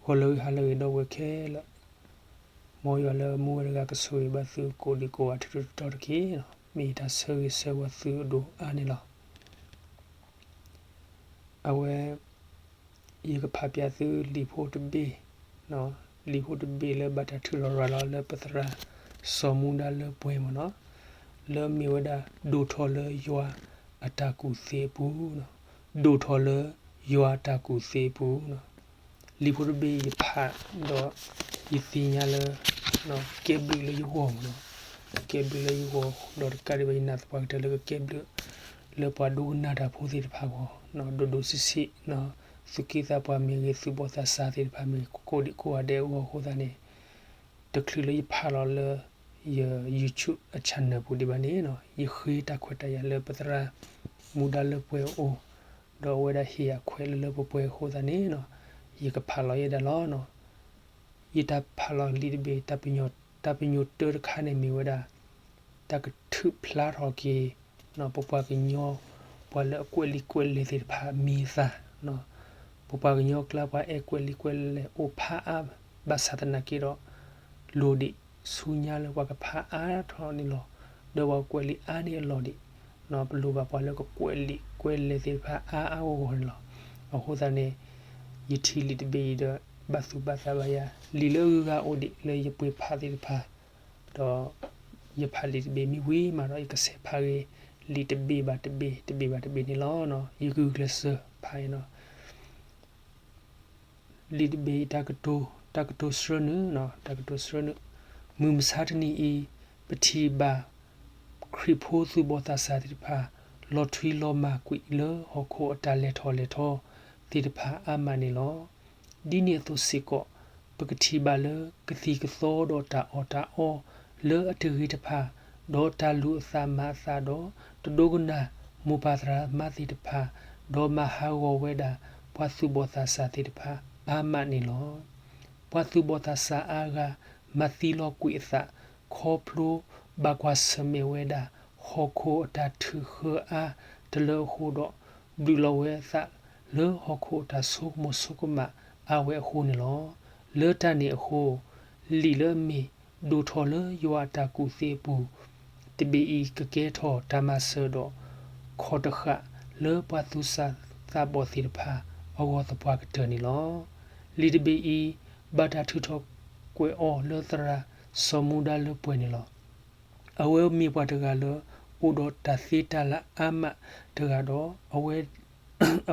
ဂီၤလၢအဂ့ၤ ဟါလၢအဂ့ၤ ဒီပုၢ်ဝဲၢ်ခဲလၢာ်, မ်ယွၤလၢမူဝဲတဂၤကဆိၣ်ဂ့ၤဘၣ်သုကိးဒံကိးဂၤ ထူထူတီတီတက့ၢ်. မ့ၢ်ယတၢ်ဆၢဂ့ၤဆၢဝါသုအဒိၣ်အါန့ၣ်လီၤ. အဝဲ ယကဖးပျးသုလံာ်ဖိတဘ့ၣ်, လံာ်ဖိတဘ့ၣ်လၢဘၣ်တၢ်ထုးလီၤရၤလီၤလၢပသရၣ် စီၤမူဒါလၢပှဲၤမ့ၢ်နီၤ, လၢအမ့ၢ်ဝဲဒၣ် ဒိၣ်ထီၣ်လၢယွၤအတၢ်ကူၣ်သ့အပူၤ, ဒိၣ်ထီၣ်လၢယွၤအတၢ်ကူၣ်သ့အပူၤ. လံာ်ဖိတဘ့ၣ်ယဖးဒီး ယသ့ၣ်ညါလၢ ကဲဘျုးလၢယဂီၢ်မ့ၢ်နီၤ, ကဲဘျုးလၢယဂီၢ် ဒီးတကးဒံးဘၣ် ယနာ်သပှၢ်ကတၢၢ်လၢကကဲဘျုး လၢပှၤဒိကနၣ်တၢ်ဖိသ့ၣ်တဖၣ်အဂီၢ် ဒိၣ်ဒိၣ်ဆံးဆံး, သူၣ်က့သးပှၢ်မ့ၢ်ဂ့ၤ သူၣ်ဘီၣ်သးစၢ်သ့ၣ်တဖၣ်မ့ၢ်ဂ့ၤ ကိးဒံကိးဂၤဒဲးအဂီၢ်အဃိသတးန့ၣ် တချုးလၢယဖးလီၤလၢ ယ YouTube အ channel ပူၤဒံးဘၣ်န့ၣ် ယဃ့တၢ်ခွဲးတၢ်ယာ်လၢပသရၣ်မူဒါလၢပှဲၤအအိၣ်, ဒီးအဝဲဒၣ်ဟ့ၣ်အခွဲးလၢလၢပှဲၤပှဲၤအဃိသတးန့ၣ် ယကဖးလီၤယဲဒၣ်လီၤ. ယတၢ်ဖးလီၤလံာ်တဘ့ၣ် တၢ်ပညိၣ်တၢတခါန့ၣ်မ့ၢ်ဝဲဒၣ် တၢ်ကထုးဖျါထီၣ်က့ၤ ပပှၤကညီ ပှၤလၢအကွဲးလံာ်ကွဲးလဲၢ်သ့ၣ်တဖၣ်အမံၤအသၣ်, ပပှၤကညီအကျါ ပှၤအဲၣ်ကွဲးလံာ်ကွဲးလဲၢ်အိၣ်ဖးအါ, ဘၣ်ဆၣ်သနာ်က့ဒီး လိၣ်ဒံးဆူညါလၢပှၤကဖးအါထီၣ်န့ၣ်လီၤ. ဒီးပှၤကွဲးလံာ်အါန့ၢ်အလီၢ်ဒံး, ပလိၣ်ဘၣ်ပှၤလၢကကွဲးလံာ်ကွဲးလဲၢ်သ့ၣ်တဖၣ်အါအါဂီၢ်ဂီၢ်န့ၣ်လီၤ. အဃိသတးန့ၣ် ယထံၣ်လံာ်တဘ့ၣ်အံၤဒီး ဘၣ်သူၣ်ဘၣ်သးဘၣ်ယၤ, လံာ်လၢအဂုၤအဂၤအိၣ်ဒံးလၢယပှ့ၤဖးသ့ၣ်တဖၣ်, ဒီးယဖးလံာ်တဘ့ၣ်မ့ၢ်ဝံၤမးဒီး ယကဆဲးဖးဂ့ၤ လံာ်တဘ့ၣ်ဘၣ်တဘ့ၣ် တဘ့ၣ်ဘၣ်တဘ့ၣ်န့ၣ်လီၤ. ယဂုာ်ကျဲးစၢးဖးအံၤ လံာ်တဘ့ၣ်အံၤ တၢ်ကတိၤ တၢ်ကတိၤဆှၢနုာ်, တၢ်ကတိၤဆှၢနုာ်, မုၢ်မဆါတနံၤအံၤ ပထံၣ်ဘၣ် ခရံာ်ဖိသူၣ်ဘီၣ်သးစၢ်သ့ၣ်တဖၣ် လီၤထွံလီၤမၢ်ကွံာ်လၢဟီၣ်ခိၣ်အတၢ်လဲၤထီၣ်လဲၤထီသ့ၣ်တဖၣ်အါမးန့ၣ်လီၤ. ဒ်န့ၣ်အသိးစ့ၢ်ကီး ပကထံၣ်ဘၣ်လၢကသံၣ်ကသီဒီးတၢ်အီၣ်တၢ်အီလၢအတဂ့ၤတဖၣ်, ဒီးတၢ်လူၤအသးမၤအသးဒီး တဒိကနၣ်မိၢ်ပၢ်သရၣ်သမါသ့ၣ်တဖၣ်, ဒီးမၤဟးဂီၤဝဲဒၣ် ပှၤသူၣ်ဘီၣ်သးစၢ်သ့ၣ်တဖၣ်အါမးန့ၣ်လီၤ. ပှၤသူၣ်ဘီၣ်သးစၢ်အါဂၤ မၤသံလီၤကွံာ်အသး ခီဖျိဘၣ်ကွၢ်ဆၢၣ်မဲာ်ဝဲဒၣ် ဟီၣ်ခိၣ်အတၢ်ထုးဃၢအါတလၢအဃိဒီး ဘျုးလီၤဝဲအသးလၢဟီၣ်ခိၣ်အတၢ်ဆိကမိၣ်ဆိကမးအါဝဲအဃိန့ၣ်လီၤ. လၢတၢ်န့ၣ်အဃိ လံာ်လၢအမ့ၢ် ဒိၣ်ထီၣ်လၢယွၤအတၢ်ကူၣ်သ့အပူၤ တဘ့ၣ်အံၤ ကကဲထီၣ်တၢ်မၤစၢၤဒီး ခီၣ်တဃာ်လၢပှၤသူၣ်စၢ်သးဘီၣ်သ့ၣ်တဖၣ်အဂီၢ်သပှၢ်ကတၢၢ်န့ၣ်လီၤ. လံာ်တဘ့ၣ်အံၤ ဘၣ်တၢ်ထုးထီၣ်ကွဲးအီၤလၢသရၣ်စီၤမူဒါလၢပှဲၤန့ၣ်လီၤ. အဝဲမ့ၢ်ပှၤတဂၤလၢ အိၣ်ဒီးတၢ်သ့တၢ်လၢ်အါမးတဂၤဒီး အဝဲ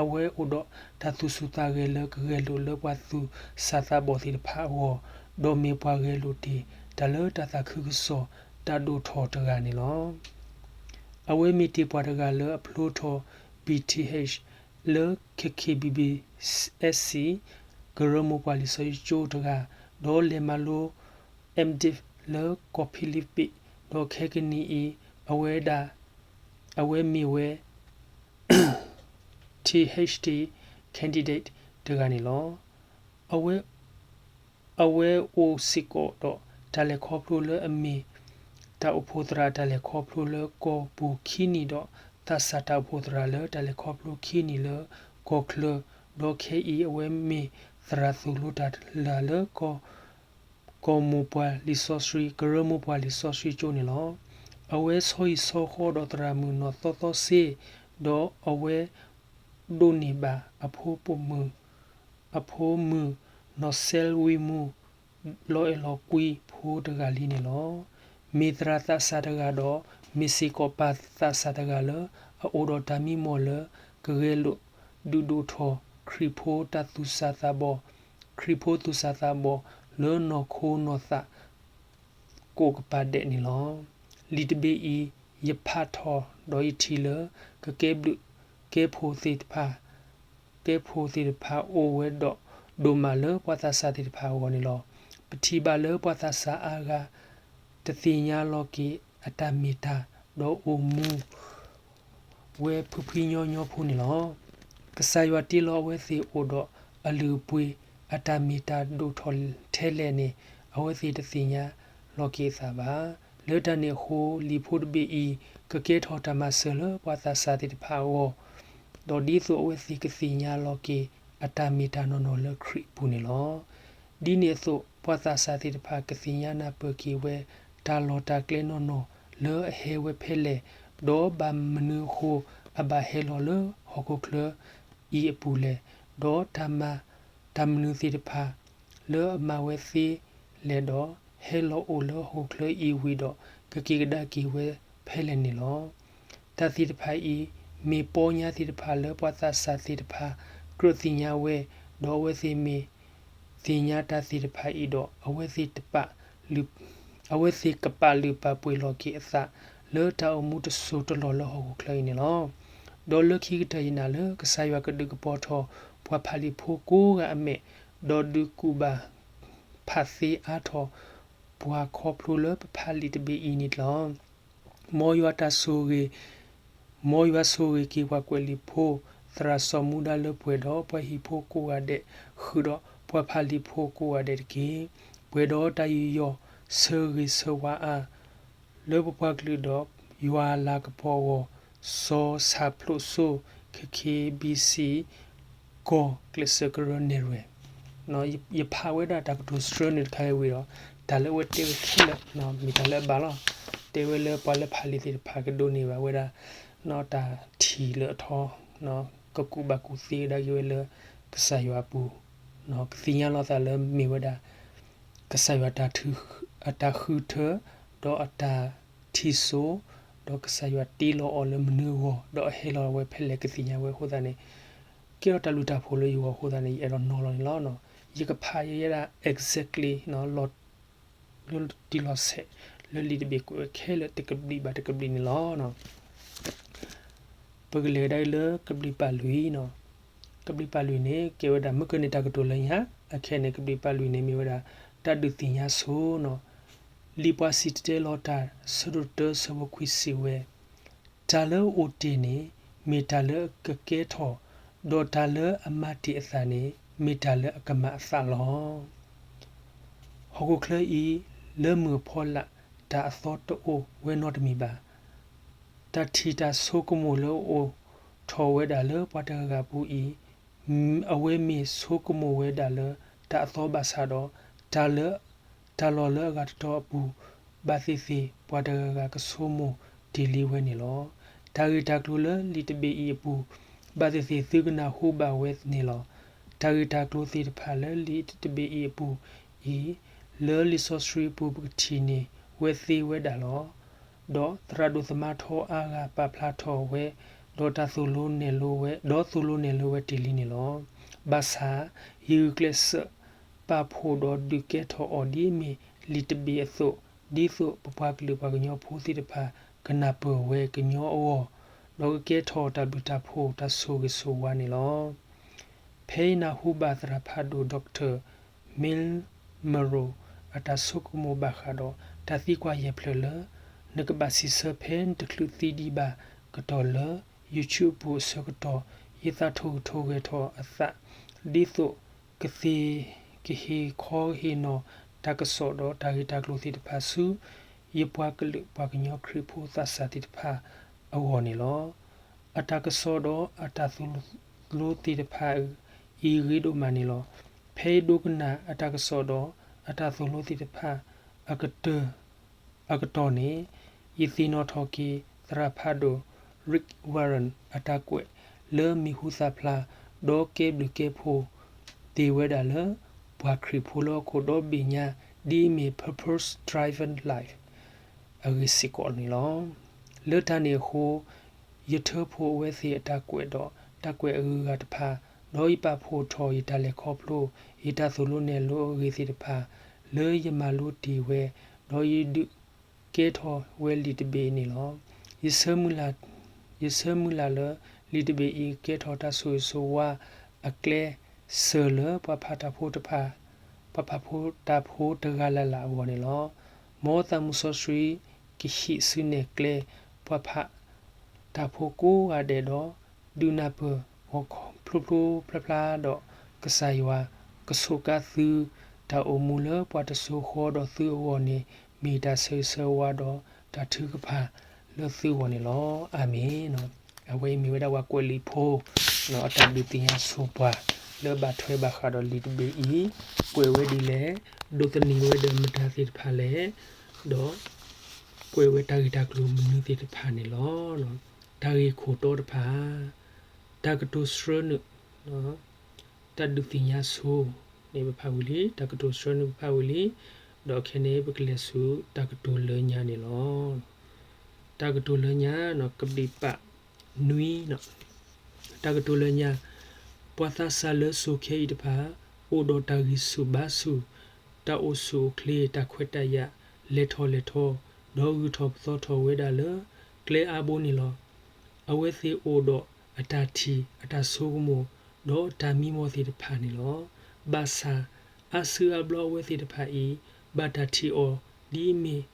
အဝဲအိၣ်ဒီးတၢ်သူၣ်စူၤသးဂဲၤလၢကဂဲၤလိာ်လၢပှၤသူၣ်စၢ်သးဘီၣ်သ့ၣ်တဖၣ်အဂီၢ်, ဒီးမ့ၢ်ပှၤဂဲၤလိာ်တ့ၢ်တၢ်လၢတၢ်သးခုကစီၣ်တၢ်ဒိၣ်ထီၣ်တဂၤန့ၣ်လီၤ. အဝဲမ့ၢ်တ့ၢ်ပှၤတဂၤလၢအဖျိထီၣ် ဘံၣ်ထံၣ်ဟ့ၣ် လၢ ခ့ခ့ဘံၣ်ဘံၣ်အ့ၣ်စံၣ် ကရၢမိၢ်ပှၢ်လံာ်စီဆှံကၠိတဂၤ, ဒီးလဲၤမၤလိ MDiv လၢကီၢ်ဖံလံးပံး, ဒီးခဲကနံၣ်အံၤ အဝဲဒၣ် အဝဲမ့ၢ်ဝဲ ထံၣ်ဟ့ၣ် candidate တဂၤန့ၣ်လီၤ. အဝဲ အဝဲအိၣ်စ့ၢ်ကီးဒီးတၢ်လဲၤခီဖျိလၢအမ့ၢ် တၢ်အိၣ်ဖှိၣ်သရၣ်တၢ်လဲၤခီဖျိလၢကီၢ်ပူၤခံနံၣ်ဒီး သးစၢ်တၢ်အိၣ်ဖှိၣ်သရၣ်လၢတၢ်လဲၤခီဖျိခံနံၣ်လၢကီၢ်ချၢ, ဒီးခဲအံၤအဝဲမ့ၢ်သရၣ်သိၣ်လိတၢ်လၢ်လၢကီၢ် ကီၢ်မိၢ်ပှၢ်လံာ်စီဆှံ ကရၢမိၢ်ပှၢ်လံာ်စီဆှံကၠိန့ၣ်လီၤ. အဝဲဆီဟံၣ်ဆီဃီဒီးသရၣ်မုၣ်နီၢ်သီသီစ့, ဒီးအဝဲဒိးန့ၢ်ဘၣ်အဖိမုၣ် အဖိမုၣ်နီၢ်စဲလ်ဝံမူ လီၤအဲၣ်လီၤကွံဖိတဂၤလံန့ၣ်လီၤ. မ့ၢ်သရၣ်သးစၢ်တဂၤဒီး မ့ၢ်စ့ၢ်ကီးပၢ်သးစၢ်တဂၤလၢအအိၣ်ဒီးတၢ်မံမီၢ်လၢ ကဂဲၤလိာ်ဒုးဒိၣ်ထီၣ်ခရံာ်ဖိတၢ်သူၣ်စၢ်သးဘီၣ်, ခရံာ်ဖိသူၣ်စၢ်သးဘီၣ်လၢနီၢ်ခိနီၢ်သး ကိးကပၤဒဲးန့ၣ်လီၤ. လံာ်တဘ့ၣ်အံၤ ယဖးထီၣ်ဒီးယထံၣ်လၢ ကကဲဘျုးကဲဖှိၣ်သ့ၣ်တဖၣ် ကဲဖှိၣ်သ့ၣ်တဖၣ်အိၣ်ဝဲဒီးဒိၣ်မးလၢပှၤသးစၢ်သ့ၣ်တဖၣ်အဂီၢ်န့ၣ်လီၤ. ပထံၣ်ဘၣ်လၢပှၤသးစၢ်အါဂၤ တသ့ၣ်ညါလီၤက့ၤအတၢ်မ့ၢ်တၢ် ဒီးအိၣ်မူ ဝဲဖုဖုညီညီဖိန့ၣ်လီၤ. ကစၢ်ယွၤတ့လီၤအဝဲသ့ၣ်အိၣ်ဒီးအလုၢ်အပှ့ၤ အတၢ်မ့ၢ်တၢ်ဒိၣ်ထီၣ်ထဲလဲၣ်န့ၣ် အဝဲသ့ၣ်တသ့ၣ်ညါလီၤက့ၤအသးဘၣ်. လၢတၢ်န့ၣ်အဃိ လံာ်ဖိတဘ့ၣ်အံၤ ကကဲထီၣ်တၢ်မၤစၢၤလၢပှၤသးစၢ်သ့ၣ်တဖၣ်အဂီၢ်, ဒီးဒ်သိးအဝဲသ့ၣ်ကသ့ၣ်ညါလီၤက့ၤအတၢ်မ့ၢ်တၢ်နီၢ်နီၢ်လၢခရံာ်အပူၤန့ၣ်လီၤ. ဒ်န့ၣ်အသိး ပှၤသးစၢ်သ့ၣ်တဖၣ် ကသ့ၣ်ညါနၢ်ပၢၢ်က့ၤဝဲ တၢ်လီၢ်တၢ်ကျဲနီၢ်နီၢ် လၢအဟဲဝဲဖဲလဲၣ်, ဒီးဘၣ်မနုၤအဃိ အဘၣ်ဟဲလီၤလၢဟီၣ်ခိၣ်ချၢအံၤအပူၤလဲၣ်, ဒီးတၢ်မၤတၢ်မနုၤသ့ၣ်တဖၣ် လၢအမၤဝဲသ့လဲၣ်ဒီး ဟဲလီၤအိၣ်လၢဟီၣ်ခိၣ်ချၢအံၤဝံၤဒီး ကက့ၤကဒါက့ၤဝဲဖဲလဲၣ်န့ၣ်လီၤ. တၢ်သ့ၣ်တဖၣ်အံၤ မ့ၢ်ပီညါသ့ၣ်တဖၣ်လၢပှၤသးစၢ်သ့ၣ်တဖၣ် ကြၢးသ့ၣ်ညါဝဲ, ဒီးအဝဲသ့ၣ်မ့ၢ်သ့ၣ်ညါတၢ်သ့ၣ်တဖၣ်အံၤဒီး အဝဲသ့ၣ်တပာ်လုၢ် အဝဲသ့ၣ်ကပာ်လုၢ်ပာ်ပှ့ၤလီၤက့ၤအသး လၢတၢ်အိၣ်မူတစိၤတလီၢ်လၢဟီၣ်ခိၣ်ချၢအံၤန့ၣ်လီၤ. ဒီးလၢခံကတၢၢ်ယနာ်လၢ ကစၢ်ယွၤကဒုးကပီၤထီၣ် ပှၤဖးလံာ်ဖိကိးဂၤအမဲာ်, ဒီးဒုးကူၣ်ဘၣ်ဖးသ့အါထီၣ် ပှၤခီဖျိလၢပဖးလံာ်တဘ့ၣ်အံၤန့ၣ်လီၤ. မ်ယွၤတၢ်ဆိၣ်ဂ့ၤ, မ်ယွၤဆိၣ်ဂ့ၤက့ၤပှၤကွဲးလံာ်ဖိ သရၣ်စီၤမူဒါလၢပှဲၤဒီး ပှၤဟံၣ်ဖိကိးဂၤဒဲးဃုာ်ဒီး ပှၤဖးလံာ်ဖိကိးဂၤဒဲးတက့ၢ်. ပှဲၤဒီးတၢ်ယူးယီၣ်ဆၢဂ့ၤဆၢဝါအါ လၢပပှၤကလုာ်ဒီး ယွၤလၤကပီၤအဂီၢ်, စီၤဆၣ်ဖျိးစိ ခဲခဲဘံစံ ကီၢ်ကျဲးစၢးကရၢနဲၣ်ရွဲၣ် ယဖးဝဲဒၣ်တၢ်ကတိၤဆှၢန့ၣ်တခါအံၤဝံၤဒီး တၢ်လၢအဝဲတဲဝဲခဲလၢာ် မ့ၢ်တၢ်လၢအဘၣ်လီၤ. တဲဝဲလၢပှၤလၢဖးလံာ်သ့ၣ်တဖၣ်ကဒိးန့ၢ်ဘၣ်ဝဲဒၣ် တၢ်ထံၣ်လၢအထီ, ကကူၣ်ဘၣ်ကူၣ်သ့ကဒါက့ၤဝဲလၢကစၢ်ယွၤအပူၤ, ကသ့ၣ်ညါလီၤသးလၢမ့ၢ်ဝဲဒၣ် ကစၢ်ယွၤ အတၢ်ဃုထၢ, ဒီးအတၢ်ထံၣ်စိ, ဒီးကစၢ်ယွၤတ့လီၤအီၤလၢမနုၤအဂီၢ်, ဒီးအဟဲလီၤဝဲဖဲလဲၣ်ကသ့ၣ်ညါဝဲအဃိသတးန့ၣ်, ကဲထီၣ်တၢ်ဘျုးတၢ်ဖှိၣ်လၢယဂီၢ်အဃိသတးန့ၣ် ယအဲၣ်ဒိးနီၤလီၤန့ၣ်လီၤ. ယကဖးယဲဒၣ် exactly လီၤ, လီၤတံၢ်လီၤဆဲး လၢလံာ်တဘ့ၣ်ကွဲးဝဲခဲလၢာ်တကဘျံးဘၣ်တကဘျံးန့ၣ်လီၤ. ပကလဲၤကဒါအံၤလၢကဘျံးပာ်လွံၢ်, ကဘျံးပာ်လွံၢ်န့ၣ် ကဲဝဲဒၣ် မုၢ်ကန့ၢ်တၢ်ကတိၤလၢညါ, အခဲန့ၣ် ကဘျံးပာ်လွံၢ်န့ၣ် မ့ၢ်ဝဲဒၣ် တၢ်ဒုးသ့ၣ်ညါဆိနီၤ. လံာ်ပှၤစံၣ်တဲၤတဲလီၤတၢ် ဆၢဒိၣ်တၢ ဆၢဖိခွံစံးဝဲ, တၢ်လၢအိၣ်တ့ၢ်န့ၣ် မ့ၢ်တၢ်လၢအကကဲထီၣ်, ဒီးတၢ်လၢအမၤတ့ၢ်အသးန့ၣ် မ့ၢ်တၢ်လၢအကမၤအသးလီၤ. ဟီၣ်ခိၣ်ချၢအံၤ လၢမုၢ်အဖီလာ် တၢ်အသီတအိၣ်ဝဲနီတမံၤဘၣ်. တၢ်ထံၣ်တၢ်ဆိကမိၣ်လၢအအိၣ်ထီၣ်ဝဲဒၣ်လၢပှၤတဂၤဂၤအပူၤအံၤ, အဝဲမ့ၢ်ဆိကမိၣ်ဝဲဒၣ်လၢတၢ်အသီဘၣ်ဆၣ်ဒီး တၢ်လၢ တၢ်လီၢ်လၢအဂၤတတီၤအပူၤ ဘၣ်သ့ၣ်သ့ၣ် ပှၤတဂၤဂၤကဆိကမိၣ်တ့ၢ်လံဝဲန့ၣ်လီၤ. တၢ်ဂ့ၢ်တၢ်ကျိၤလၢလံာ်တဘ့ၣ်အံၤအပူၤ ဘၣ်သ့ၣ်သ့ၣ်သုကနၢ်ဟူဘၣ်ဝဲန့ၣ်လီၤ. တၢ်ဂ့ၢ်တၢ်ကျိၤသ့ၣ်တဖၣ်လၢလံာ်တဘ့ၣ်အံၤအပူၤအံၤ လၢလံာ်စီဆှံအပူၤပကထံၣ်န့ၢ်ဝဲသ့ဝဲဒၣ်လီၤ. ဒီးသရၣ်ဒိၣ်သမါထီအါဂၤပာ်ဖျါထီၣ်ဝဲ, ဒီးတၢ်သိၣ်လိနဲၣ်လိဝဲ, ဒီးသိၣ်လိနဲၣ်လိဝဲတ့ၢ်လံန့ၣ်လီၤ. ဘၣ်ဆၣ် ယဂုာ်ကျဲးစၢးပာ်ဖှိၣ်ဒီးဒုးကဲထီၣ်အီၤဒ်အမ့ၢ်လံာ်တဘ့ၣ်အသိး, ဒ်သိးပပှၤကလုာ်ပှၤကညီဖိသ့ၣ်တဖၣ် ကနၢ်ပၢၢ်ဝဲကညီအဂီၢ်, ဒီးကကဲထီၣ်တၢ်ဘျုးတၢ်ဖှိၣ်တၢ်ဆိၣ်ဂ့ၤဆိၣ်ဝါန့ၣ်လီၤ. ဖဲယနၢ်ဟူဘၣ်သရၣ်ဖးဒိၣ် Doctor Myles Munroe အတၢ်ဆိကမိၣ်ဘၣ်ဃးဒီး တၢ်သံကွၢ်ယဲၢ်ဖျၢၣ်လၢ နကဘၣ်စံးဆၢဖဲနတချုးသံဒံးဘၣ်ကတီၢ်လၢ YouTube အပူၤအဆၢကတီၢ်, ယသးထိၣ်ဂ့ၤထိၣ်ဂဲၤထီၣ်အသး ဒ်သိးကသ့ ကဟ့ၣ်ခီဟ့ၣ်နီၤတၢ်ကစီၣ်ဒီးတၢ်ဂ့ၢ်တၢ်ကျိၤသ့ၣ်တဖၣ်ဆူ ယပှၤကလုာ်ပှၤကညီခရံာ်ဖိသးစၢ်သ့ၣ်တဖၣ်အဂီၢ်န့ၣ်လီၤ. အတၢ်ကစီၣ်ဒီးအတၢ်သိၣ်လိသ့ၣ်တဖၣ်အံၤ ဂ့ၤဒိၣ်မးန့ၣ်လီၤ. ဖဲယဒိကနၣ်အတၢ်ကစီၣ်ဒီးအတၢ်သိၣ်လိသ့ၣ်တဖၣ်အကတၢၢ် အကတီၢ်န့ၣ်, ယသ့ၣ်နီၣ်ထီၣ်က့ၤ သရၣ်ဖးဒိၣ် Rick Warren အတၢ်ကွဲးလၢမံၤဟူသၣ်ဖျါ ဒီးကဲဘျုးကဲဖှိၣ်သ့ဝဲဒၣ်လၢ ပှၤခရံာ်ဖိလၢဟီၣ်ခိၣ်ဒီဘ့ၣ်ညါ ဒ်အမ့ၢ် Purpose Driven Life အဂ့ၢ်စ့ၢ်ကီးန့ၣ်လီၤ. လၢတၢ်န့ၣ်အဃိ ယထၢဖှိၣ်အဝဲသ့ၣ်အတၢ်ကွဲးဒီးတၢ်ကွဲးအဂုၤအဂၤတဖၣ်, ဒီးယပာ်ဖှိၣ်ထီၣ်ယတၢ်လဲၤခီဖျိ, ယတၢ်သိၣ်လိနဲၣ်လိအဂ့ၢ်သ့ၣ်တဖၣ် လၢယမၤလိတ့ၢ်ဝဲ, ဒီးယဒုးကဲထီၣ်ဝဲလံာ်တဘ့ၣ်န့ၣ်လီၤ. ယဆၢမုၢ်လၢ်လၢလံာ်တဘ့ၣ်အံၤ ကဲထီၣ်တၢ်ဆိၣ်ဂ့ၤဆိၣ်ဝါအကျဲစၢၤလၢပှၤဖးတၢ်ဖိတဖၣ်, ပှၤဖးတၢ်ဖိတဂၤလၢ်လၢ်အဂီၢ်န့ၣ်လီၤ. မ်သးမုၢ်စီဆှံကဟံးစုနဲၣ်ကျဲ ပှၤဖးတၢ်ဖိကိးဂၤဒဲးဒီး ဒုးနၢ်ပၢၢ်အီၤဖျိဖျိဖျါဖျါဒီး ကစၢ်ယွၤကဆိးကါသု တၢ်အိၣ်မူလၢပှၤတစိၤဃီဒီးသုအဂီၢ်န့ၣ် မ့ၢ်တၢ်ဆၢဂ့ၤဆၢဝါဒီးတၢ်ထုကဖၣ်လၢသုဂီၢ်န့ၣ်လီၤ. အၤမ့ၣ်. အဝဲအံၤမ့ၢ်ဝဲဒၣ်ပှၤကွဲးလံာ်ဖိ အတၢ်ဒုးသ့ၣ်ညါဆိပှၤ လၢဘၣ်ထွဲဘၣ်ဃးဒီးလံာ်တဘ့ၣ်အံၤ ကွဲးဝဲဒ်လဲၣ်, ဒိးသန့ၤဝဲဒီးမတၤသ့ၣ်တဖၣ်လဲၣ်, ဒီး ကွဲးဝဲတၢ်ဂ့ၢ်တၢ်ကျိၤမနုၤသ့ၣ်တဖၣ်န့ၣ်လီၤ. တၢ်ဂ့ၢ်ခိၣ်တီတဖၣ်, တၢ်ဒုးသ့ၣ်ညါဆိန့ၣ်ပဖးဝံၤလံ, တၢ်ကတိၤဆှၢန့ၣ်ပဖးဝံၤလံ, ဒီးခဲန့ၣ် ပကလဲၤဆူတၢ်ကတိၤလၢညါန့ၣ်လီၤ. တၢ်ကတိၤလၢညါ ကဘျံးပာ်နွံ, တၢ်ကတိၤလၢညါ, ပှၤသးစၢ်လၢစိၤခဲအံၤတဖၣ် အိၣ်ဒီးတၢ်ဂံၢ်ဆူၣ်ဘါဆူၣ်, တၢ်အိၣ်ဆူၣ်အိၣ်ချ့, တၢ်ခွဲးတၢ်ယာ်, လဲၤထီၣ်လဲၤထီ, ဒီးဂုၢ်ထီၣ်ပသီထီၣ်ဝဲဒၣ်လၢ ကျဲအါဘိန့ၣ်လီၤ. အဝဲသ့ၣ်အိၣ်ဒီးအတၢ်ထံၣ်, အတၢ်ဆိကမိၣ်, ဒီးတၢ်မံမီၢ်သ့ၣ်တဖၣ်န့ၣ်လီၤ. ဘၣ်ဆၣ် အါစုအါဘျီအဝဲသ့ၣ်တဖၣ်အံၤ ဘၣ်တၢ်ထံၣ်အီၤ ဒ်အမ့ၢ်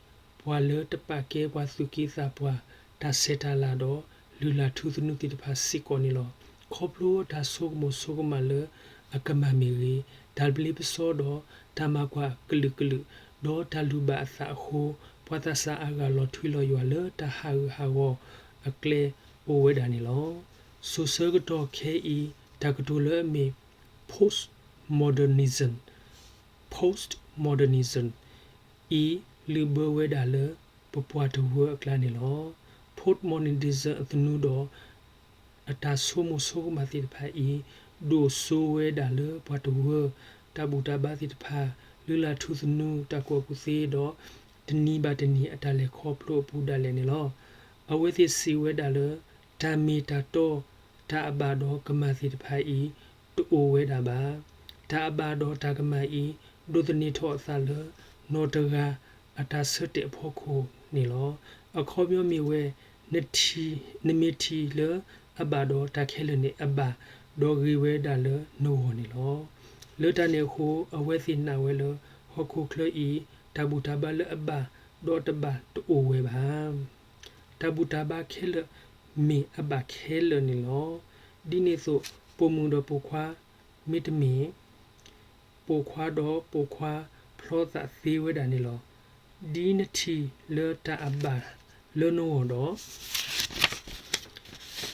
ပှၤလၢတပာ်ကဲပှၤသူၣ်က့သးပှၢ် တၢ်ဆဲးတၢ်လၤဒီး လုၢ်လၢ်ထူသနူသ့ၣ်တဖၣ်စ့ၢ်ကီးန့ၣ်လီၤ. ခီဖျိတၢ်ဆိကမိၣ်ဆိကမးလၢအကမၣ်မ့ၢ်ဂ့ၤ, တၢ်ဘျ့ပစီဒီးတၢ်မၤကွၢ်ကလုာ်ကလုာ်, ဒီးတၢ်လုၢ်ဘၣ်အသးအဃိ, ပှၤသးစၢ်အါဂၤလီၤထွံလီၤယွၤလၢတၢ်ဟးဂူာ်ဟးဂီၤအကျဲအိၣ်ဝဲဒၣ်န့ၣ်လီၤ. စိၤဆၢကတီၢ်ခဲအံၤ တၢ်ကတိၤလၢအမ့ၢ် postmodernism, postmodernism အံၤ လုၢ်ဘၢဝဲဒၣ်လၢပပှၤတဝၢအကျါန့ၣ်လီၤ. Postmodernism အသနူဒီး အတၢ်ဆိကမိၣ်ဆိကမးသ့ၣ်တဖၣ်အံၤ ဒိၣ်စိဝဲဒၣ်လၢပှၤတဝၢ တၢ်ဘူၣ်တၢ်ဘါသ့ၣ်တဖၣ်, လုၢ်လၢ်ထူသနူ တၢ်ကူၣ်ဘၣ်ကူၣ်သ့ဒီး တနံၤဘၣ်တနံၤအတၢ်လဲၤခီဖျိအပူၤဒၣ်လဲာ်န့ၣ်လီၤ. အဝဲသ့ၣ်စံးဝဲဒၣ်လၢ တၢ်မ့ၢ်တၢ်တီ, တၢ်အဘၣ်ဒီးကမၣ်သ့ၣ်တဖၣ်အံၤ တအိၣ်ဝဲဒၣ်ဘၣ်. တၢ်အဘၣ်ဒီးတၢ်ကမၣ်အံၤ ဒိးသန့ၤထီၣ်အသးလၢ နီၢ်တဂၤအတၢ်ဆၢတဲာ်အဖီခိၣ်န့ၣ်လီၤ. အခီပညီမ့ၢ်ဝဲ နမ့ၢ်ထံၣ်လၢအဘၣ်ဒီးတၢ်ခဲလၢာ်န့ၣ်အဘၣ်, ဒီးဂ့ၤဝဲဒၣ်လၢနဂီၢ်န့ၣ်လီၤ. လၢတၢ်န့ၣ်အဃိ အဝဲသ့ၣ်နာ်ဝဲလၢ ဟီၣ်ခိၣ်ချၢအံၤ တၢ်ဘူၣ်တၢ်ဘါလၢအဘၣ်ဒီးတဘၣ်တအိၣ်ဝဲဘၣ်. တၢ်ဘူၣ်တၢ်ဘါခဲလၢာ် မ့ၢ်အဘၣ်ခဲလၢာ်န့ၣ်လီၤ. ဒ်န့ၣ်အသိး ပိာ်မုၣ်ဒီးပိာ်ခွါ မ့တမ့ၢ် ပိာ်ခွါဒီးပိာ်ခွါဖျီသးသ့ဝဲဒၣ်န့ၣ်လီၤ. ဒ်နထံၣ်လၢတၢ်အဘၣ်လၢနဂီၢ်ဒီး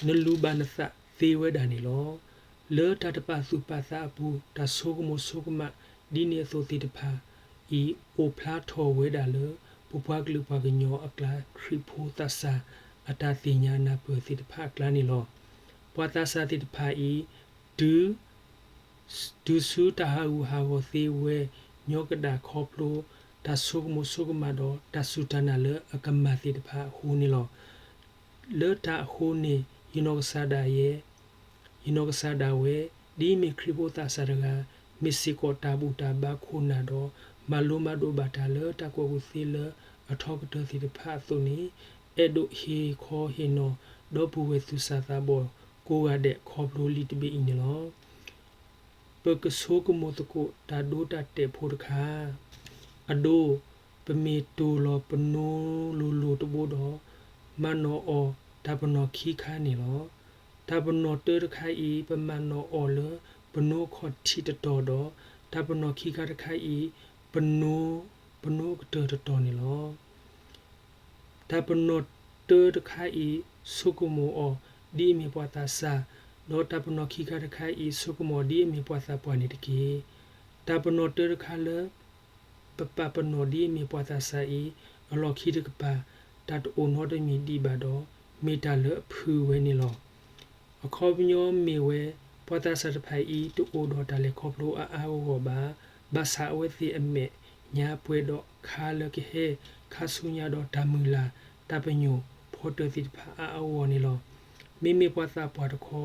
နလူၤဘၣ်နသးသ့ဝဲဒၣ်န့ၣ်လီၤ. လၢတၢ်တပာ်သူၣ်ပာ်သးအပူၤ တၢ်ဆိကမိၣ်ဆိကမး ဒ်န့ၣ်အသိးသ့ၣ်တဖၣ်အံၤ အိၣ်ဖျါထီၣ်ဝဲဒၣ်လၢ ပပှၤကလုာ်ပှၤကညီအကျါ ခရံာ်ဖိသးစၢ်အတၢ်သ့ၣ်ညါနၢ်ပၢၢ်သ့ၣ်တဖၣ်အကျါန့ၣ်လီၤ. ပှၤသးစၢ်သ့ၣ်တဖၣ်အံၤ တုၤ တုၤဆူတၢ်ဟးဂူာ်ဟးဂီၤသ့ဝဲ ညီကဒၣ်ခီဖျိ တၢ်ဆိကမိၣ်ဆိကမးဒီး တၢ်စူၢ်တၢ်နာ်လၢအကမၣ်သ့ၣ်တဖၣ်အဃိန့ၣ်လီၤ. လၢတၢ်အဃိန့ၣ် ယနီၢ်ကစၢ်ဒၣ်ယဲ ယနီၢ်ကစၢ်ဒၣ်ဝဲ ဒ်အမ့ၢ်ခရံာ်ဖိသးစၢ်တဂၤ မ့ၢ်စ့ၢ်ကီးတၢ်ဘူၣ်တၢ်ဘါခိၣ်နၢ်ဒီး မၤလိမၤဒိးဘၣ်တၢ်လၢတၢ်ကူၣ်ဘၣ်ကူၣ်သ့လၢအထီကတၢၢ်သ့ၣ်တဖၣ်အသိးန့ၣ် အဲၣ်ဒိးဟ့ၣ်ခီဟ့ၣ်နီၤ ဒီပုၢ်ဝဲၢ်သူၣ်စၢ်သးဘီၣ်ကိးဂၤဒဲးခီဖျိလံာ်တဘ့ၣ်အံၤန့ၣ်လီၤ. ပကဆိကမိၣ်သကိးတၢ်ဒိတၢ်တဲာ်ဖိတခါ, အဒိ, ပမ့ၢ်တိၢ်လီၤပနိလိၤလိၤတဘိဒီး မၤနီၣ်အီၤတၢ်ပနီၣ်ခံခါန့ၣ်လီၤ. တၢ်ပနီၣ်တၢတခါအံၤ ပမၤနီၣ်အီၤလၢပနိအခီၣ်ထံးတတီၤဒီး တၢ်ပနီၣ်ခံခါတခါအံၤ ပနိ, ပနိအကတၢၢ်တတီၤန့ၣ်လီၤ. တၢ်ပနီၣ်တၢတခါအံၤ ဆိကမိၣ်အီၤဒ်အမ့ၢ်ပှၤသးစၢ်, ဒီးတၢ်ပနီၣ်ခံခါတခါအံၤ ဆိကမိၣ်အီၤဒ်အမ့ၢ်ပှၤသးပှၢ်န့ၣ်တက့ၢ်. တၢ်ပနီၣ်တၢတခါလၢ ပပာ်ပနီၣ်ဒ်အမ့ၢ်ပှၤသးစၢ်အံၤ အလီၢ်ခံတကပၤ တၢ်တအိၣ်နီတမံၤဒံးဘၣ်ဒီး မ့ၢ်တၢ်လၢအဖုၣ်ဝဲန့ၣ်လီၤ. အခီပညီမ့ၢ်ဝဲ ပှၤသးစၢ်တဖၣ်အံၤ တအိၣ်ဒီးတၢ်လဲၤခီဖျိအါအါဂီၢ်ဂီၢ်ဘၣ်. ဘၣ်ဆၣ်အဝဲသ့ၣ်အမဲာ်ညါပှဲၤဒီးခါလၢကဟဲခါဆူညါဒီးတၢ်မုၢ်လၢ် တၢ်ပညိၣ်ဖီတၢၢ်သ့ၣ်တဖၣ်အါအါဂီၢ်ဂီၢ်န့ၣ်လီၤ. မ့မ့ၢ်ပှၤသးပှၢ်တခီ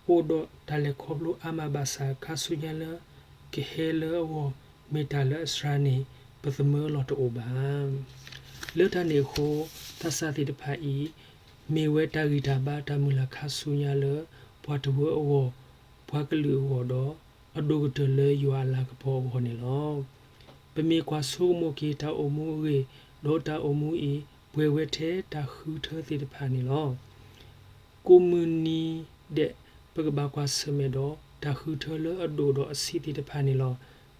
အိၣ်ဒီးတၢ်လဲၤခီဖျိအါမးဘၣ်ဆၣ် ခါဆူညါလၢကဟဲလၢအဂီၢ် မ့ၢ်တၢ်လၢအစှၤန့ၣ် ပသမၢအလီၢ်တအိၣ်ဘၣ်. လၢတၢ်န့ၣ်အဃိ သးစၢ်သ့ၣ်တဖၣ်အံၤ မ့ၢ်ဝဲတၢ်ဂံၢ်တၢ်ဘါတၢ်မုၢ်လၢ်ခါဆူညါလၢ ပှၤတဝၢအဂီၢ်, ပှၤကလုာ်အဂီၢ်ဒီး အဒိၣ်ကတၢၢ်လၢယွၤအလၤကပီၤအဂီၢ်န့ၣ်လီၤ. ပမ့ၢ်ကွၢ်ဆိကမိၣ်က့ၤတၢ်အိၣ်မူအဂ့ၢ်, ဒီးတၢ်အိၣ်မူအံၤ ပှဲၤဝဲထဲတၢ်ဃုထၢသ့ၣ်တဖၣ်န့ၣ်လီၤ. ကိးမုၢ်နံၤဒဲး ပကဘၣ်ကွၢ်ဆၢၣ်မဲာ်ဒီး တၢ်ဃုထၢလၢအဒိၣ်ဒီးအဆံးသ့ၣ်တဖၣ်န့ၣ်လီၤ.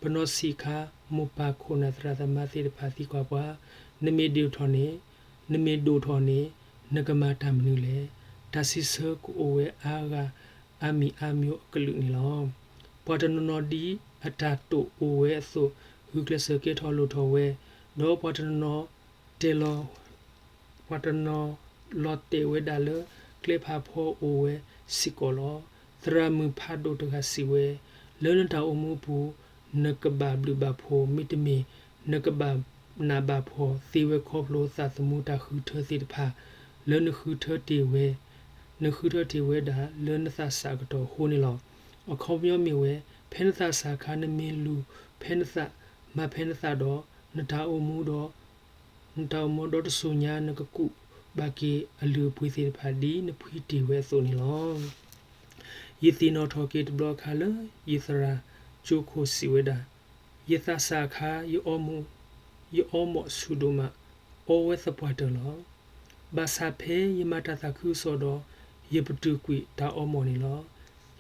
ပနီၢ်ဆံးအခါ မိၢ်ပၢ်ခိၣ်နၢ်သရၣ်သမါသ့ၣ်တဖၣ်သံကွၢ်ပှၤ, နမ့ၢ်ဒိၣ်ထီၣ်န့ၣ်, နမ့ၢ်ဒိၣ်ထီၣ်န့ၣ် နကမၤတၢ်မနုၤလဲၣ်. တၢ်စံးဆၢကအိၣ်ဝဲအါဂၤအါမံၤအါမျိၤအကလုာ်န့ၣ်လီၤ. ပှၤတနီၤနီၤဒ်အတၢ်တိာ်အိၣ်ဝဲအသိး ဂုာ်ကျဲးစၢးကဲထီၣ်လိၣ်ထီၣ်ဝဲ, ဒီးပှၤတနီၤတဲလီၤ ပှၤတနီၤလီၤတဲာ်ဝဲဒၣ်လၢ ကျဲဖးဖီအိၣ်ဝဲစ့ၢ်ကီးလီၤ. သရၣ်မုၣ်ဖးဒိၣ်တဂၤစံးဝဲ, လၢနတၢ်အိၣ်မူအပူၤ နကဘၣ်ဘျုးဘၣ်ဖှိၣ် မ့တမ့ၢ် နကဘၣ်နးဘၣ်ဖှီၣ်သ့ဝဲခီဖျိသးသမူတၢ်ဃုထၢသ့ၣ်တဖၣ် လၢနဃုထၢတ့ၢ်ဝဲ နဃုထၢတ့ၢ်ဝဲဒၣ်လၢနသးစၢ်အကတီၢ်အဃိန့ၣ်လီၤ. အခီပညီမ့ၢ်ဝဲ, ဖဲနသးစၢ်အခါ နမ့ၢ်လူၤဖဲနသး, မၤဖဲနသးဒီး နတၢ်အိၣ်မူဒီး နတၢ်အိၣ်မူဒီတစိၤညါ နကကူးဘၣ်က့ၤအလုၢ်အပှ့ၤသ့ၣ်တဖၣ် ဒ်နဖှံတ့ၢ်ဝဲအသိးန့ၣ်လီၤ. ယသ့ၣ်နီၣ်ထီၣ်က့ၤတဘျီအခါလၢ ယသရၣ်ကၠိခိၣ်စံးဝဲဒၣ်, ယသးစၢ်အခါ ယအီမိာ်ဆူၣ်ဒိၣ်မး, အီဝဲသပှၢ်တၢၢ်လီၤ. ဘၣ်ဆၣ်ဖဲယမၤတၢ်သးခုကစီၣ်ဒီး ယပတုာ်ကွံာ်တၢ်အီမိာ်န့ၣ်လီၤ.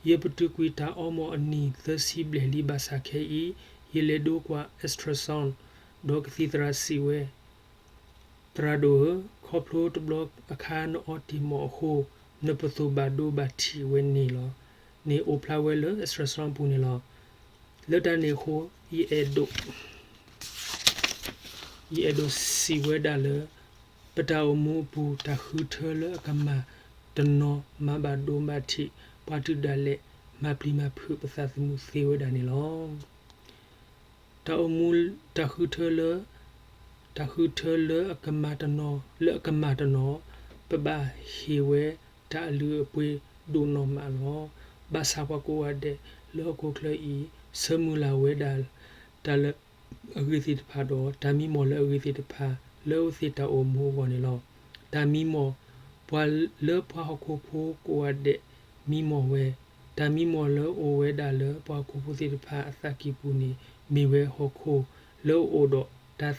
ယပတုာ်ကွံာ်တၢ်အီမိာ်အနံၣ်သၢဆံဘျဲၣ်လံ ဘၣ်ဆၣ်ခဲအံၤ ယလဲၤဒိကွၢ် ultrasound ဒီးကသံၣ်သရၣ်စံးဝဲ, သရၣ်ဒိၣ်ဧၢ, ခီဖျိတဘျီအခါနအီတ့ၢ်မိာ်အဃိ နပသိၣ်ဘၣ်ဒိဘၣ်ထံးဝဲန့ၣ်လီၤ. န့ၣ်အိၣ်ဖျါဝဲလၢ ultrasound ပူၤန့ၣ်လီၤ. လၢတၢ်န့ၣ်အဃိ ယအဲၣ်ဒိး ယအဲၣ်ဒိးစံးဝဲဒၣ်လၢ ပတၢ်အိၣ်မူအပူၤ တၢ်ဃုထၢလၢအကမၣ်တနီၤ မၤဘၣ်ဒိဘၣ်ထံးပှၤတုၤဒၣ်လဲာ် မၤပျံၤမၤဖုးပသးသမူသ့ဝဲဒၣ်န့ၣ်လီၤ. တၢ်အိၣ်မူ တၢ်ဃုထၢလၢ တၢ်ဃုထၢလၢအကမၣ်တနီၤ လၢအကမၣ်တနီၤ ပဘၣ်ဟ့ၣ်ဝဲတၢ်အလုၢ်အပှ့ၤဒိၣ်နီၢ်မးလီၤ. ဘၣ်ဆၣ်ပှၤကိးဂၤဒဲးလၢဟီၣ်ခိၣ်ချၢအံၤ ဆၢမုၢ်လၢ်ဝဲဒၣ် တၢ်လၢအဂ့ၤသ့ၣ်တဖၣ်ဒီး တၢ်မံမီၢ်လၢအဂ့ၤသ့ၣ်တဖၣ် လၢအဝဲသ့ၣ်တၢ်အိၣ်မူအဂီၢ်န့ၣ်လီၤ. တၢ်မံမီၢ် ပှၤလၢပှၤဟီၣ်ခိၣ်ဖိကိးဂၤဒဲးမံမီၢ်ဝဲ, တၢ်မံမီၢ်လၢအိၣ်ဝဲဒၣ်လၢပှၤဟီၣ်ခိၣ်ဖိသ့ၣ်တဖၣ်အသးကံၢ်ပူၤန့ၣ် မ့ၢ်ဝဲဟီၣ်ခိၣ်လၢအအိၣ်ဒီးတၢ်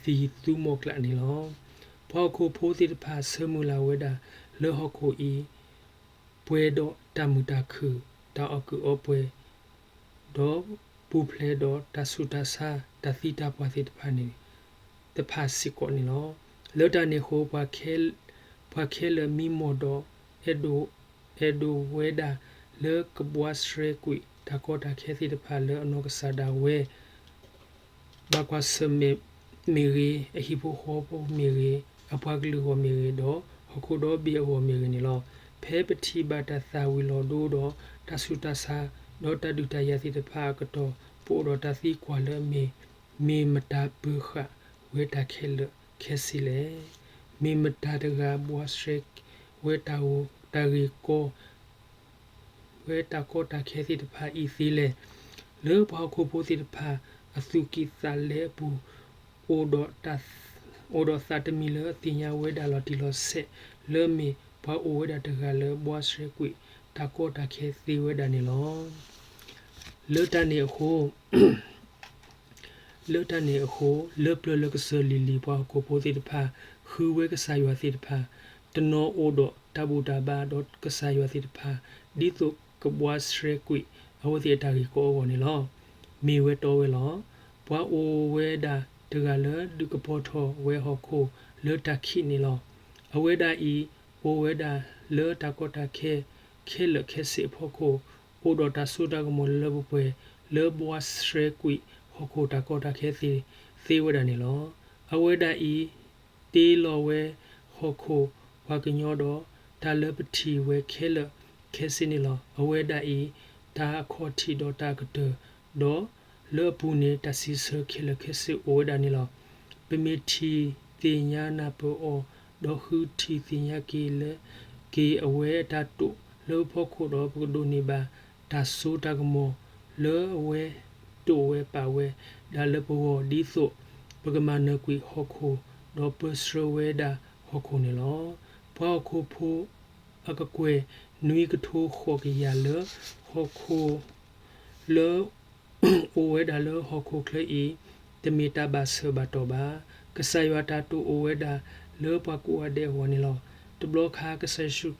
သံၣ်သူမီၢ်ကျၢ်န့ၣ်လီၤ. ပှၤဟီၣ်ခိၣ်ဖိသ့ၣ်တဖၣ်ဆၢမုၢ်လၢ်ဝဲဒၣ် လၢဟီၣ်ခိၣ်အံၤ ပှဲၤဒီးတၢ်မုာ်တၢ်ခုၣ်, တၢ်အီၣ်ကုးအီပှဲၤ ဒီးပူၤဖျဲးဒီးတၢ်ဆူးတၢ်ဆါ တၢ်သံတၢ်ပှၢ်သ့ၣ်တဖၣ်န့ၣ် တဖၣ်စ့ၢ်ကီးန့ၣ်လီၤ. လၢတၢ်န့ၣ်အဃိ ပှၤခဲလၢာ်မံမီၢ်ဒီး အဲၣ်ဒိး အဲၣ်ဒိးဝဲဒၣ်လၢကဘှါဆှဲကွံာ် တၢ်ကီတၢ်ခဲသ့ၣ်တဖၣ်လၢအနီၢ်ကစၢ်ဒၣ်ဝဲ ဘၣ်ကွၢ်ဆၢၣ်မဲာ်မ့ၢ်ဂ့ၤ, အဟံၣ်ဖိဃီဖိမ့ၢ်ဂ့ၤ, အပှၤကလုာ်အဂီၢ်မ့ၢ်ဂ့ၤ, ဒီးဟီၣ်ခိၣ်ဒီဘ့ၣ်အဂီၢ်မ့ၢ်ဂ့ၤန့ၣ်လီၤ. ဖဲပထံၣ်ဘၣ်တၢ်သၣ်ဝံၤလီၤဒိဒီး တၢ်ဆူးတၢ်ဆါ ဒီးတၢ်ဒုးတၢ်ယၤသ့ၣ်တဖၣ်အကတီၢ် ပအိၣ်ဒီးတၢ်သံကွၢ်လၢအမ့ၢ် မ့ၢ်မတၤပၢၤဃာ်ဝဲတၢ်ခဲလၢာ်ခဲဆ့လဲၣ်. မ့ၢ်မတၤတဂၤဘှါဆှဲဝဲတၢ်ဂ့ၢ်ကီ ဝဲတၢ်ကီတၢ်ခဲသ့ၣ်တဖၣ်အံၤသ့လဲၣ်. လၢပှၤဟီၣ်ခိၣ်ဖိသ့ၣ်တဖၣ်အသူၣ်ကံၢ်သးလဲအပူၤ အိၣ်ဒီးသးတမံၤလၢအသ့ၣ်ညါဝဲဒၣ်လီၤတံၢ်လီၤဆဲး လၢအမ့ၢ်ပှၤအိၣ်ဝဲဒၣ်တဂၤလၢဘှါဆှဲကွံာ်တၢ်ကီတၢ်ခဲသ့ဝဲဒၣ်န့ၣ်လီၤ. လၢတၢ်န့ၣ်အဃိ လၢတၢ်န့ၣ်အဃိ လၢပျၢၤလၢကစၢၢ်လံၤလံၤ ပှၤဟီၣ်ခိၣ်ဖိသ့ၣ်တဖၣ် ဃုဝဲကစၢ်ယွၤသ့ၣ်တဖၣ် တနီၤအိၣ်ဒီးတၢ်ဘူၣ်တၢ်ဘါဒီးကစၢ်ယွၤသ့ၣ်တဖၣ် ဒ်သိးကဘှါဆှဲကွံာ်အဝဲသ့ၣ်အတၢ်ဂ့ၢ်ကီအဂီၢ်န့ၣ်လီၤ. မ့ၢ်ဝဲတီဝဲလီၤ. ပှၤအိၣ်ဝဲဒၣ်တဂၤလၢဒုးကပီၤထီၣ်ဝဲဟီၣ်ခိၣ်လၢတၢ်ခံးန့ၣ်လီၤ. အဝဲဒၣ်အံၤ အိၣ်ဝဲဒၣ်လၢတၢ်ကီတၢ်ခဲ ခဲလၢာ်ခဲဆ့အဖီခိၣ် အိၣ်ဒီးတၢ်စိတၢ်ကမီၤလၢလၢပှဲၤပှဲၤ လၢဘှါဆှဲကွံာ်ဟီၣ်ခိၣ်တၢ်ကီတၢ်ခဲသ့သ့ဝဲဒၣ်န့ၣ်လီၤ. အဝဲဒၣ်အံၤ တ့လီၤဝဲဟီၣ်ခိၣ်ပှၤကညီဒီး တၢ်လၢပထံၣ်ဝဲခဲလၢာ်ခဲဆ့န့ၣ်လီၤ. အဝဲဒၣ်အံၤ တၢ်အခီၣ်ထံးဒီးတၢ်အကတၢၢ် ဒီးလၢအပူၤန့ၣ် တၢ်စံးဆၢခဲလၢာ်ခဲဆ့အိၣ်ဝဲဒၣ်န့ၣ်လီၤ. ပမ့ၢ်ထံၣ်သ့ၣ်ညါနၢ်ပၢၢ်အီၤ ဒီးဃုထံၣ်သ့ၣ်ညါက့ၤလၢ က့ၤအဝဲအတၢ်တိာ်လၢပဖီခိၣ်ဒီး ပကဒိးန့ၢ်ဘၣ်တၢ်စိတၢ်ကမီၤလၢအဝဲတိာ်ဝဲပာ်ဝဲဒၣ်လၢပဂီၢ် ဒ်သိးပကမၤနၢၤကွံာ်ဟီၣ်ခိၣ် ဒီးပၢဆှၢဝဲဒၣ်ဟီၣ်ခိၣ်န့ၣ်လီၤ. ပှၤဟီၣ်ခိၣ်ဖိအကကွဲၢ် နွံကထိဃိးကယၤလၢ ဟီၣ်ခိၣ် လၢ အိၣ်ဝဲဒၣ်လၢဟီၣ်ခိၣ်ချၢအံၤ တမ့ၢ်တၢ်ဘၣ်ဆၢဘၣ်တီၢ်ဘၣ်. ကစၢ်ယွၤတၢ်တိာ်အိၣ်ဝဲဒၣ်လၢပှၤကိးဂၤဒဲးအဂီၢ်န့ၣ်လီၤ. တဘျီခါ ကစၢ်ယ့ၣ်ၡူး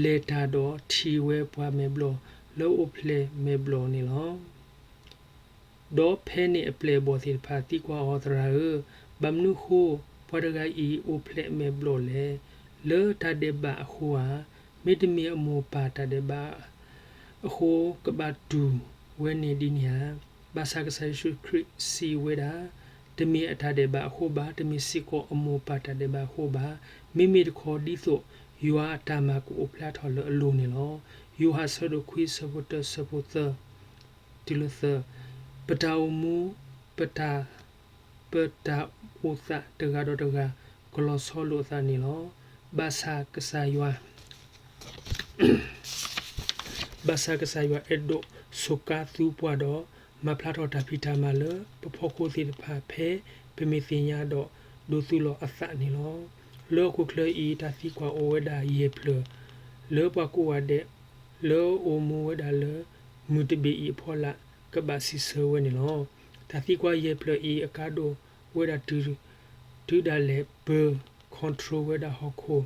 လဲၤတၢ်ဒီးထံၣ်ဝဲပှၤမဲာ်ဘျီၣ်လၢအိၣ်ဖျဲၣ်မဲာ်ဘျီၣ်န့ၣ်လီၤ. ဒီးဖဲန့ၣ်အပျဲၢ်အဘီၣ်သ့ၣ်တဖၣ်သံကွၢ်အီၤ, သရၣ်ဧၢ, ဘၣ်မနုၤအဃိ ပှၤတဂၤအံၤအိၣ်ဖျဲၣ်မဲာ်ဘျီၣ်လဲၣ်. လၢတၢ်ဒဲးဘးအဃိဧါ. မ့တမ့ၢ်အမိၢ်ပၢ်တၢ်ဒဲးဘးအဃိ ကဘၣ်တူၢ် ဝဲန့ၣ်ဒ်န့ၣ်ဧါ. ဘၣ်ဆၣ်ကစၢ်ယ့ၣ်ၡူးခရံာ်စံးဝဲဒၣ်, တမ့ၢ်အတၢ်ဒဲးဘးအဃိဘၣ်, တမ့ၢ်စ့ၢ်ကီးအမိၢ်ပၢ်တၢ်ဒဲးဘးအဃိဘၣ်, မ့မ့ၢ်တခီဒ်သိးယွၤအတၢ်မၤကအိၣ်ဖျါထီၣ်လၢအလိၤန့ၣ်လီၤ. ယိၤဟၣ်အဆၢဒိၣ်ခွံအဆၢဖိတၢ အဆၢဖိသၢ တုၤလၢသၢ, ပတၢ်အိၣ်မူ, ပတၢ်, ပတၢ်အိၣ်သးတဂၤဒီးတဂၤ ကလီၤဆီလိာ်အသးန့ၣ်လီၤ. ဘၣ်ဆၣ်ကစၢ်ယွၤ ဘၣ်ဆၣ်ကစၢ်ယွၤအဲၣ်ဒိးစူးကါသူပှၤဒီး မၤဖျါထီၣ်တၢ်ဖံးတၢ်မၤလၢပဖီခိၣ်သ့ၣ်တဖၣ်ဖဲပမ့ၢ်သ့ၣ်ညါဒီးဒိးသူလီၤအသးန့ၣ်လီၤ. လၢဟီၣ်ခိၣ်ချၢအံၤ တၢ်သံကွၢ်အိၣ်ဝဲဒၣ်ယဲၢ်ဖျၢၣ် လၢပှၤကိးဂၤဒဲး လၢအိၣ်မူဝဲဒၣ်လၢမုၢ်တဘ့ၣ်အံၤအဖီလာ် ကဘၣ်စံးဆၢဝဲန့ၣ်လီၤ. တၢ်သံကွၢ်ယဲၢ်ဖျၢၣ်အံၤ အကါဒိၣ်ဝဲဒၣ် တုၤဒၣ်လဲာ်ပ control ဝဲဒၣ်ဟီၣ်ခိၣ်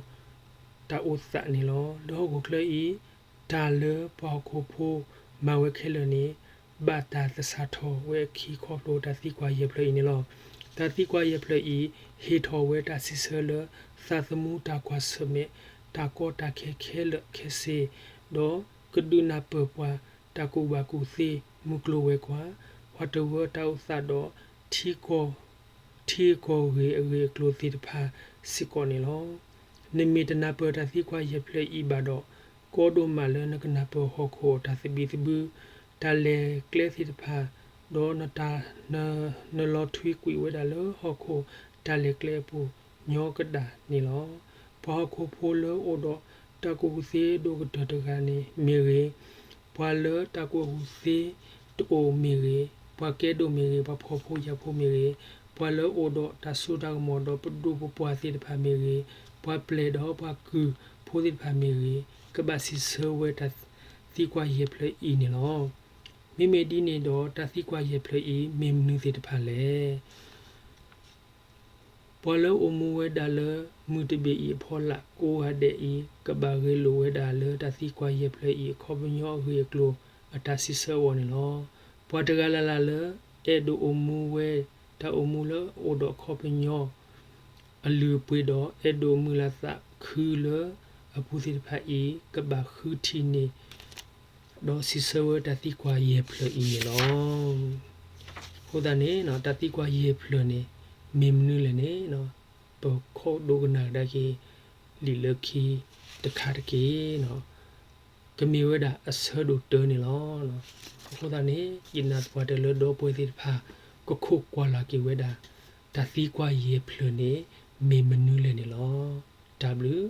တၢ်အိၣ်သးန့ၣ်လီၤ. လၢဟီၣ်ခိၣ်ချၢအံၤ တၢ်လၢပှၤဟီၣ်ခိၣ်ဖိမၤဝဲခဲလၢာ်န့ၣ် ဘၣ်တၢ်သဆၣ်ထီၣ်ဝဲအခံခီဖျိတၢ်သံကွၢ်ယဲၢ်ဖျၢၣ်အံၤန့ၣ်လီၤ. တၢ်သံကွၢ်ယဲၢ်ဖျၢၣ်အံၤ ဟ့ၣ်ထီၣ်ဝဲတၢ်စံးဆၢလၢ သးသမူတၢ်ကွၢ်ဆၢၣ်မဲာ်, တၢ်ကီတၢ်ခဲခဲလၢာ်ခဲဆ့, ဒီးကဒုးနၢ်ပၢၢ်ပှၤတၢ်ကူၣ်ဘၣ်ကူၣ်သ့ မုၢ်ကျိၤဝဲၤကွာ်, ပှၤတဝၢတၢ်အိၣ်သးဒီး ထံကီၢ်ဂ့ၢ်အဂ့ၢ်အကျိၤသ့ၣ်တဖၣ်စ့ၢ်ကီးန့ၣ်လီၤ. နမ့ၢ်တနၢ်ပၢၢ်တၢ်သံကွၢ်ယဲၢ်ဖျၢၣ်အံၤဘၣ်ဒီး ကီဒိၣ်မးလၢနကနၢ်ပၢၢ်ဟီၣ်ခိၣ်အတၢ်သဘံၣ်သဘုၣ်, တၢ်လဲၤကျဲသ့ၣ်တဖၣ်, ဒီးနတၢ်, နလီၤထွံကွံာ်ဝဲဒၣ်လၢဟီၣ်ခိၣ်တၢ်လဲၤကျဲအပူၤ ညီကဒၣ်န့ၣ်လီၤ. ပှၤဟီၣ်ခိၣ်ဖိလၢအိၣ်ဒီးတၢ်ကူၣ်ကူၣ်သ့ဒိၣ်ကတၢၢ်တဂၤန့ၣ်မ့ၢ်ဂ့ၤ, ပှၤလၢတၢ်ကူၣ်ကူၣ်သ့တအိၣ်မ့ၢ်ဂ့ၤ, ပှၤကဲဒိၣ်မ့ၢ်ဂ့ၤ, ပှၤဖှီၣ်ဖိယာ်ဖိမ့ၢ်ဂ့ၤ, ပှၤလၢအိၣ်ဒီးတၢ်စိတၢ်ကမီၤဒီးပဒိၣ်ပပှၢ်သ့ၣ်တဖၣ်မ့ၢ်ဂ့ၤ, ပှၤပျဲၢ်ဒီးပှၤကုၢ်ဖိသ့ၣ်တဖၣ်မ့ၢ်ဂ့ၤ, ကဘၣ်စံးဆၢဝဲတၢ်သံကွၢ်ယဲၢ်ဖျၢၣ်အံၤန့ၣ်လီၤ. မ့မ့ၢ်ဒ်န့ၣ်ဒီး တၢ်သံကွၢ်ယဲၢ်ဖျၢၣ်အံၤ မ့ၢ်မနုၤသ့ၣ်တဖၣ်လဲၣ်. ပှၤလၢအိၣ်မူဝဲဒၣ်လၢမုၢ်တဘ့ၣ်အံၤအဖီလာ်ကိးဂၤဒဲးအံၤ ကဘၣ်ဂဲၤလိာ်ဝဲဒၣ်လၢတၢ်သံကွၢ်ယဲၢ်ဖျၢၣ်အံၤအခီပညီအဂ့ၢ်အကျိၤအတၢ်စံးဆၢအဂီၢ်န့ၣ်လီၤ. ပှၤတဂၤလၢ်လၢ်လၢ အဲၣ်ဒိးအိၣ်မူဝဲ တၢ်အိၣ်မူလၢအိၣ်ဒီးအခီပညီ အလုၢ်အပှ့ၤဒီး အဲၣ်ဒိးမုာ်လၤသးခုလၢအပူၤသ့ၣ်တဖၣ်အံၤ ကဘၣ်ဃုထံၣ်န့ၢ် ဒီးစံးဆၢဝဲတၢ်သံကွၢ်ယဲၢ်ဖျၢၣ်အံၤန့ၣ်လီၤ. အဃိသတးန့ၣ် တၢ်သံကွၢ်ယဲၢ်ဖျၢၣ်န့ၣ် မ့ၢ်မနုၤလဲၣ်န့ၣ် ပခိးဒိကနၣ်ကဒါက့ၤ လံာ်လၢခံတခါတက့ၢ်. ကမ့ၢ်ဝဲဒၣ်အဆၢဒိၣ်တၢန့ၣ်လီၤ. အဃိသတးန့ၣ် ယနာ်သပှၢ်တၢၢ်လၢဒီပုၢ်ဝဲၢ်သ့ၣ်တဖၣ် ကခိးကွၢ်လီၤက့ၤဝဲဒၣ် တၢ်သံကွၢ်ယဲၢ်ဖျၢၣ်န့ၣ် မ့ၢ်မနုၤလဲၣ်န့ၣ်လီၤ. တၢ်ဘျုး,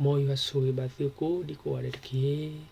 မ်ယွၤဆိၣ်ဂ့ၤဘၣ်သုကိးဒံကိးဂၤဒဲးတက့ၢ်.